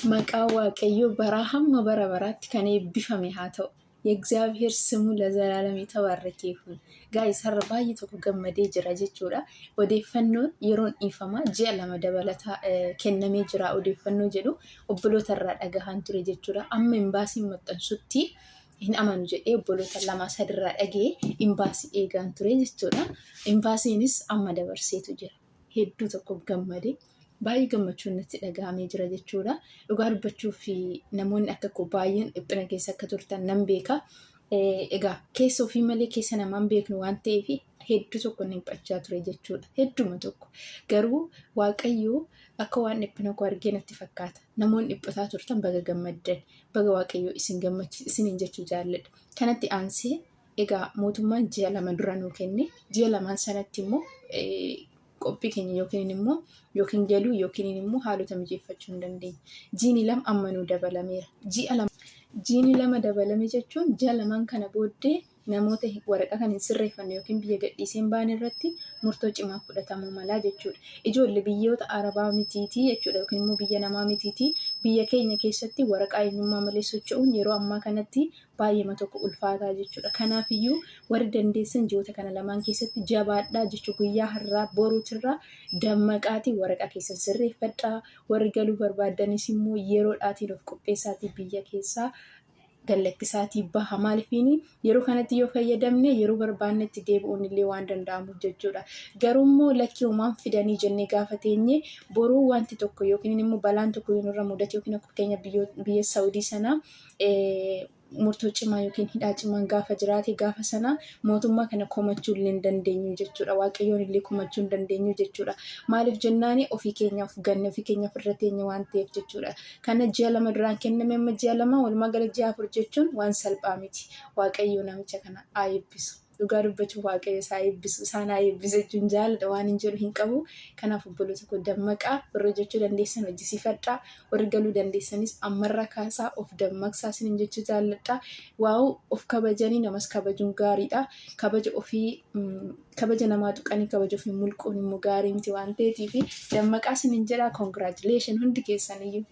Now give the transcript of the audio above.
Maqaan Waaqayyoo baraa hamma bara baraatti kan eebbifame haa ta'u. የእግዚአብሔር ስሙ ለዘላለም የተባረከ ይሁን። Guys, har'a baay'ee tokko gammadee jira jechuudha. Odeeffannoon yeroon dhiifamaa ji'a 2 dabalataa kennamee jira odeeffannoo jedhu obboloota irraa dhagahaan ture jechuudha. Amma imbaasiin maxxansutti hin amanu jedhee obboloota lama sadirraa dhagee imbaasii eegaan ture jechuudha. Imbaasiinis amma dabarseetu jira. Hedduu tokko gammadee, baay'ee gammachuun natti dhagahamee jira jechuudha. Dhugaa dubbachuuf, namoonni akka koo baay'een dhiphina keessa akka turtan nan beeka. Egaa keessa ofii malee keessa namaan beeknu waan ta'eef hedduu tokko dhiphachaa ture jechuudha. Hedduma tokko. Garuu Waaqayyoo akka waan dhiphina koo argee natti fakkaata. Namoonni dhiphataa turtan baga gammaddan. Baga Waaqayyoo isin gammachiise isiniin jechuu jaalladha. Kanatti aansee egaa mootummaan ji'a 2 dura nuu kenne. Ji'a lamaan sanatti immoo qophii keenya yookiin immoo yookiin galuu yookiin immoo haalota mijeeffachuu hin dandeenye. Jiini 2 amma nuu dabalameera. Ji'a 2, jiini 2 dabalame jechuun ji'a lamaan kana booddee namoota waraqaa kan hin sirreeffanne yookiin biyya gadhiisee hin baane irratti murtoo cimaa fudhatamuu malaa jechuudha. Ijoollee biyyoota Arabaa mitiitii jechuudha, yookiin immoo biyya namaa mitiitii, biyya keenya keessatti waraqaa eenyummaa malee socho'uun yeroo ammaa kanatti baay'eema tokko ulfaataa jechuudha. Kanaafiyyuu warri dandeessan ji'oota kana lamaan keessatti jabaadhaa jechuu, guyyaa har'aa boruutirraa dammaqaatii waraqaa keessan sirreeffadhaa. Warri galuu barbaadanis immoo yeroodhaatiin of qopheessaatii biyya keessaa gallakkisaatii baha. Maaliifiin yeroo kanatti yoo fayyadamne yeroo barbaannetti deebi'uun illee waan danda'amuuf jechuudha. Garuu immoo lakkii, homaan fidanii jennee gaafa teenye, boruu wanti tokko yookiin immoo balaan tokko yoo nurra mudate, yookiin akka fakkeenya biyya Saawudii sanaa murtoo cimaa yookiin hidhaa cimaan gaafa jiraate, gaafa sana mootummaa kana komachuu illee hin dandeenyu jechuudha. Waaqayyoon illee komachuu hin dandeenyu jechuudha. Maaliif jennaani, ofii keenyaaf ganne, ofii keenyaaf irra teenye waan ta'eef jechuudha. Kana ji'a 2 duraan kenname, amma ji'a 2, walumaa gala ji'a 4 jechuun waan salphaa miti. Waaqayyo namicha kana haa eebbisu. Dhugaa dubbachuuf, Waaqayyo isaa eebbisu, isaan haa eebbisu jechuun jaalladha, waan hin jedhu hin qabu. Kanaaf obboloota koo, dammaqaa. Warri hojjechuu dandeessan hojjisiifadhaa. Warri galuu dandeessanis ammarraa kaasaa of dammaqsaa isiniin jechuu jaalladha. Waa'u of kabajanii namas kabajuun gaariidha. Kabaja ofii, kabaja namaa tuqanii kabaja ofii mulquun immoo gaarii miti waan ta'eetiif dammaqaa isiniin jedha. Congratulation hundi keessaniyyuu.